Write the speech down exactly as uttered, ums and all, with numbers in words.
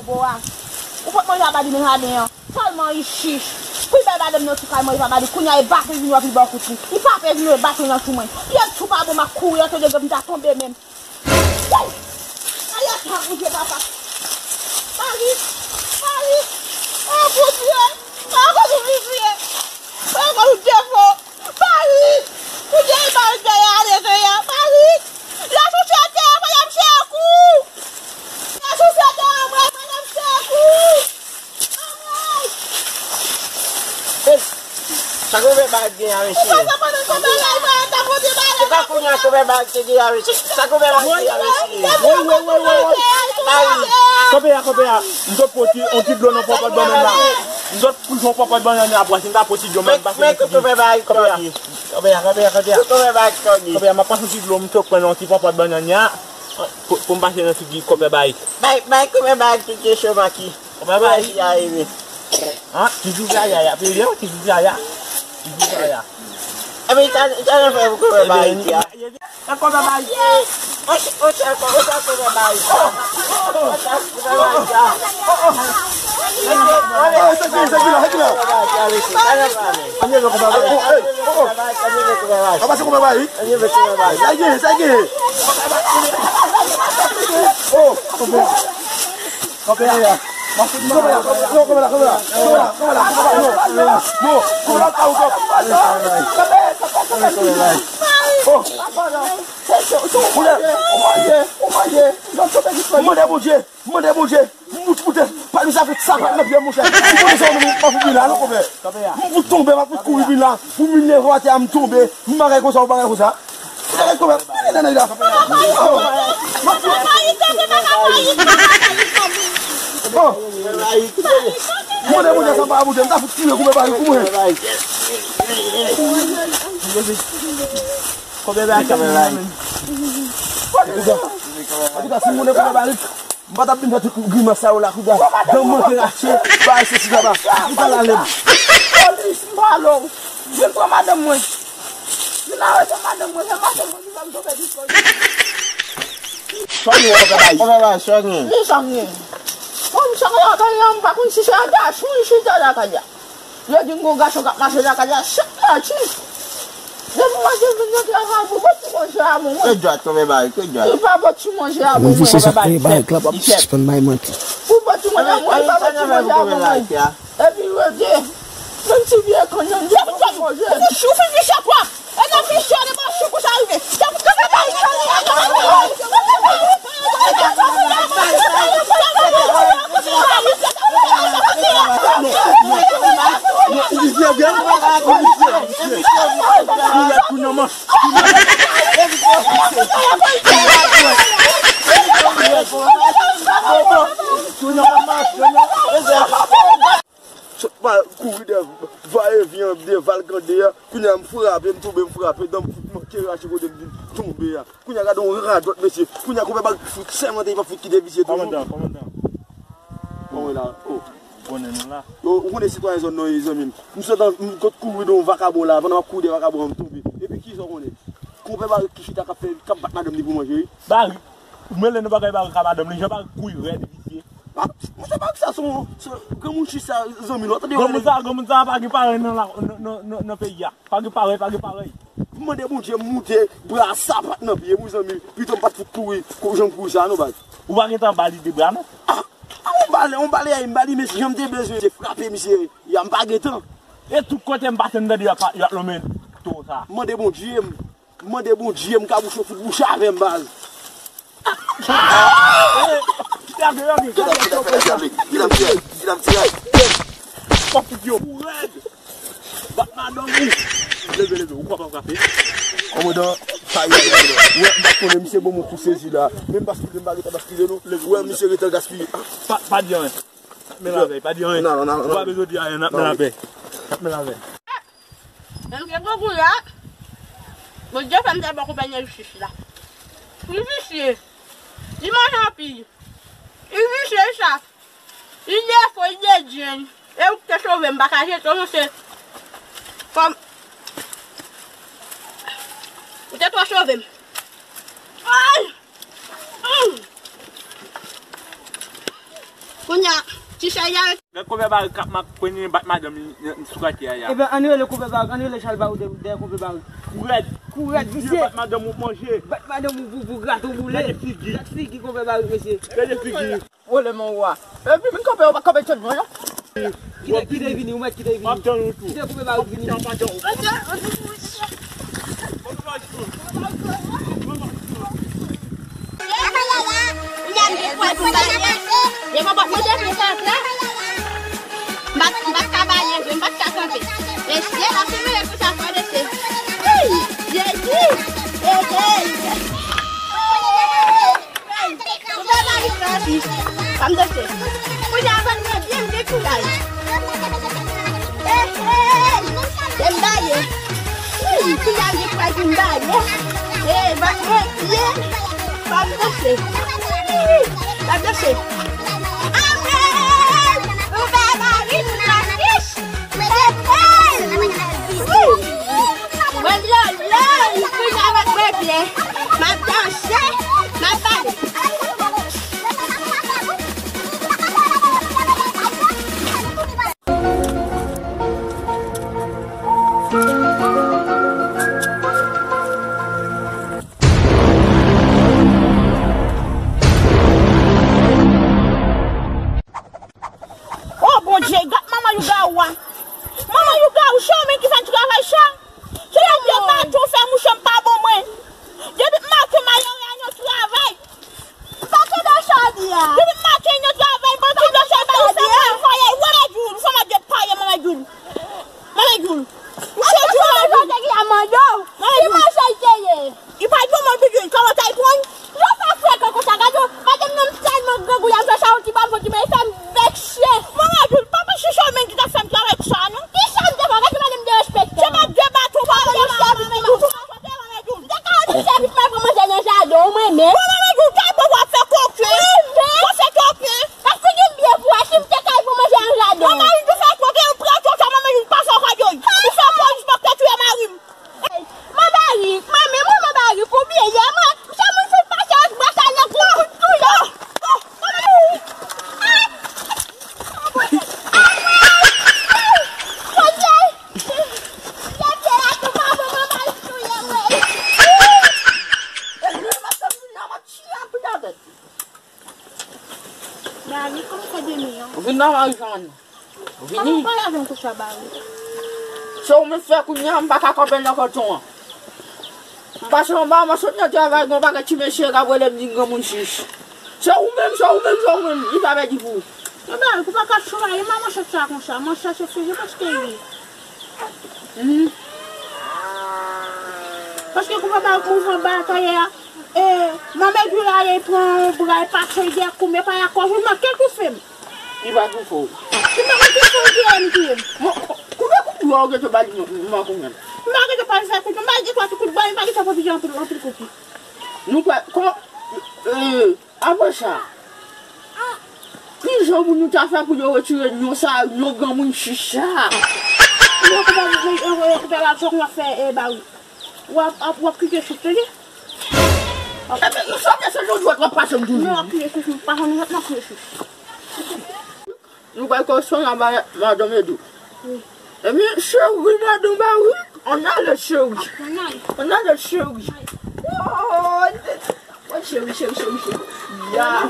Bo a. Ou pot manje a Bali nan jaden an. Sèlman li chich. Pou li bay madanm nan ti kay manje pa Bali. Kounye a e bak li vin wè pi bò kout li. Li pa pe vin wè bak li nan tou mwen. Pye tou pa bon, m ap kouri antre de gòm, m ta tonbe menm. Wouy! Ay, ata, Bondye, papa. Mari! Mari! Oh, Bondye! Oh, Bondye, Bondye! Oh, Bondye, fò! Mari! Bondye, mari, dèyè ale, dèyè! Mari! Lè sou sete, mwen ap chèkou! Lè sou sete, mwen ap chèkou! Sa konbyen bagay gen a, mesye? Se pa kounye a konbyen bagay te gen a, mesye? Sa konbyen bagay gen a, mesye? Woy, woy, woy, woy, woy. Kanpe a, kanpe a. M sot pran ti, yon ti dlo nan pòpòt bannann la. M sot pran pòpòt bannann la, bwè, si m ta pran ti dlo, m ap pase nan figi. Kanpe a. Kanpe a, kanpe a, kanpe a. Kanpe a, m ap pase yon ti dlo, m sot pran nan ti pòpòt bannann la. Pou, pou m pase nan figi, kanpe a, bay. Bay, bay, kanpe a, bay, tout kesyon maki. Ou pa bay. Ay, ay, wi. An, ti zouzaya, y ap rele w, ti zouzaya. Ti zouzaya. Epi, sa, sa nou fè pou kòmè ba Ayiti a? Nan kòmè ba Ayiti. Ocha, ocha, ocha, kòmè ba Ayiti. Ocha, kòmè ba Ayiti. Sa ki, sa ki la, sa ki la? Anye lè kòmè ba Ayiti. Anye lè kòmè ba Ayiti. Anye lè kòmè ba Ayiti. Sa ki, sa ki? Oh, kòmè. Kanpe a. Kanpe a, kanpe a, kanpe a, kanpe a. Non, non, non, kanpe a, kanpe a, kanpe a. Non, non, kanpe a, kanpe a, kanpe a. Oh. Mande Bondye, mande Bondye. Moute, moute. Pa nou sa fout sa, pa nan pye, monchè. Si konnen sa, nou pa fout vin la, non, konpè. M fout tonbe, m ap fout kouri vin la. Pou m vin leve atè a, m tonbe. M bagay konsa, ou bagay konsa. Ou bagay konsa, bagay nan la. Bon. Mande moun sa pa boute, m ta fout tire koupe pa koupe. Koupe pa koupe. Antouka, antouka, si moun koupe pa M pa t ap vin fè tout grimas sa yo la, kounya, dan mwen te rache, bagay sesi laba. Ou pa la lèm. Polis, m pale w. Vin pran madanm mwen. Vin arete madanm mwen, se madanm mwen ki fè m tonbe diskò. Sònye, kòmè bay. Kòmè bay, sònye. Li sònye. Bon, m sònye, m pa konn si se yon gason li chita lakay la. Yo di m gon gason k ap mache lakay la, chak maten. Depi maten vin nan travay, pou bòt ti manje a pou mwen. Ke djòt, kòmè bay, ke djòt. Li pa bòt ti manje a pou mwen. Moun visye sa fè bagay la, p ap sispann bay manti. Pou bòt ti manje a mwen, li pa bòt ti manje a pou mwen. Epi yo di, menm ti vye kanyon, li ap fè manje. Ou fin, ou fin visye kwa? E nan visye, li pa chou pou sa rive. Sot pa kouri de va e vyen de Valkande a. Kounye a m frape, m tonbe, m frape, dan m fout manke rache kote m tonbe a. Kounye a gade yon radòt, mesye. Kounye a konpè bal fout sèmante, li pa fout kite visye tou. Kòmandan, kòmandan. Bon, la. Oh. Konnen nou la. Yo, ou konnen sitwayen zòn nan, zanmi m. M sot an, m kot kouri de yon vakabon la, pandan m ap kouri de vakabon an, m tonbe. Epi kisa w konnen? Konpè bal ki chita k ap fè, k ap bat madanm li pou manje, wi. Bal, ou mele nan bagay bal ka madanm li, jan bal kouri rèd, visye. Ah, monchè, pa sa, se yon, se yon granmoun chich sa, zanmi nou, tande. Granmoun sa, granmoun sa pa gen parèy nan la, nan, nan, nan, nan peyi a. Pa gen parèy, pa gen parèy. M mande Bondye, m moute bra sapat nan pye m, wi, zanmi. Pito m pa t fout kouri, kou jan m kouri sa, non, baz. Ou pa gentan ba li de bra, non? Ah, ah, on bale, on bale, ay, m ba li, men jan m te bezwen, se frape misye, ya m pa gentan. E tout kote m pase, m tande y ap, y ap lonmen towo sa. M mande Bondye, m M mande Bondye, m ka bouche fout bouche avè m, baz. Gade, gade, gade, gade, gade. Kite m tiray, kite m tiray. Fòk yo pou rèd. Bat madanm ou. Leve, leve, ou kwè pa frape? Kòmandan, pa rive, kòmandan. Ou wè, m pa konnen misye bon moun pou sezi la. Menm baskile, m pa gentan baskile, non. Ou wè, misye gentan gaspiye. Pa, pa di anyen. N ap men lavèy, pa di anyen. Non, non, non, non. Ou pa bezwen di anyen, n ap men lavèy. N ap men lavèy. Menm ke gwo kou la, Bondye fè m te bò konpè nan jis la. Li visye. Li manje anpil. Li visye, li sa. Li defo, li dedyen. E ou ki te sove m, pa ka jete w, non, se kòm ou te twò sove m. Ay! Mm. Ay, ay. Lè konpè Barik k ap mak pwenyen bat madanm li, li, li sou katye a, ya. Ebyen, ann rele konpè Barik, ann rele Chal Barik dèyè, dèyè konpè Barik. Kourèd. Kourèd, visye. Bat madanm ou manje. Bat madanm ou pou, pou grato boule. Gade figi. Gade figi konpè Barik, mesye. Gade figi. Ole mon wa. Epi vin kanpe, ou pa kanpe tèt mwen, non. Kite, kite vini, ou mèt kite vini. M ap tann ou tou. Kite konpè Barik vini. M ap tann ou. M pa, m pa ka ba leve, m pa ka kanpe. Mesye, l ap fè mwen kouch a fò mesye. Hey, Jezi! Hey, hey! Hey! Ou fè mari Francis. Pa m danse. Kounye a, ban mwen byen dekouraje. Hey, hey! Lè m baye. Wi, kounye a, m gen kouray pou m baye. Hey, bat mwen byen. Pa m danse. Pa m danse. Amèn! Ou fè mari Francis. Mwen lòlòy, kounye a mwen byen. M ap danse, m ap bale. O Bondye, gad manman Youga ou a. Manman Youga ou cho, men ki fè n travay sa. Se yon vye baton fè mouche m pa bon mwen. Depi m make malere a nan travay. Sa ki dosye w di a? Depi m make nan travay, m pa di dosye w di a. Ou fè mwen voye, ou fè mwen djou, ou fè mwen djou, pa ye mwen djou. Mwen djou. Ou fè djou mwen djou. Ki manje l te ye? Li pa di mwen bidjou, kòman sa l pran? Yo fè frekan konsa, gade yo, madanm nan tèlman grangou, y ap fè sa yon ti bab, yon ti men, fè m vèkse. Mwen djou, papa chicho menm ki t ap fè m travay sa, non? Ki sa m te fè? Gade madanm derespektan. Se pa de baton, pa de maman, mwen djou. Mwen djou. M te ka di sèvis mwen pou manje nan jaden, ou mwen menm. Mwen djou, kay bon w ap fè koken. Ou fè koken. Paske gen byen pou wè si m te kay pou manje nan jaden. Mwen djou fè koken, ou pran tchotchò, mwen djou pa fè w kado. Ou fè polis pa k te touye mari m. Manman Barik, mwen menm, mwen Manman Barik, ou bliye yè, mwen, se moun fout pase ak bwa sa nan gwo kout tou yo. Barik, kòman sa demen an? Ou vin nan mari sa, Ou vini? Pale avè m konsa, Barik. Se ou menm fè kounye a, m pa ka kanpe nan kanton an. M pase anba, mwen sot nan travay, gen yon pakèt ti mesye k ap rele m di m granmoun chich. Se ou menm, se ou menm, se ou menm, li pa pèdi pou ou. Men Barik, ou pa ka travay, manman chèf sa konsa, manchè se fini paske li. Mhm. Paske kou papa mouvman batay a, e, manmay djou la, e pran yon bra, e pase l dèyè kou, men pa la kòz ou manke toufe m. Li pa toufe w. Li pa ka toufe w, touye m, touye m. Mwen, konbyen kout dwa ou gentan ba li, mwen, mwen konbyen? M pa gentan ba li fè kout, m ba li de twa ti kout bwa, m pa gentan pran plizyè anpil, anpil kout. Nou pa, kòman, e, apre sa, kijan pou nou ta fè pou yo retire non sa, non granmoun chich sa? Yo koupe, yo koupe la, fòk w ap fè, e, bari. W ap, ap, w ap kite chich, tande? Epi, nou sòt se nou dwèt w ap pase m toujou. Non, w ap kite chich, m pa konn, w ap kite chich. Nou pral kòson la ba madanm Edo. Ebyen, cheri madanm Barik, on a le cheri. On a le cheri. Oh, oh, cheri, cheri, cheri, cheri. Ya.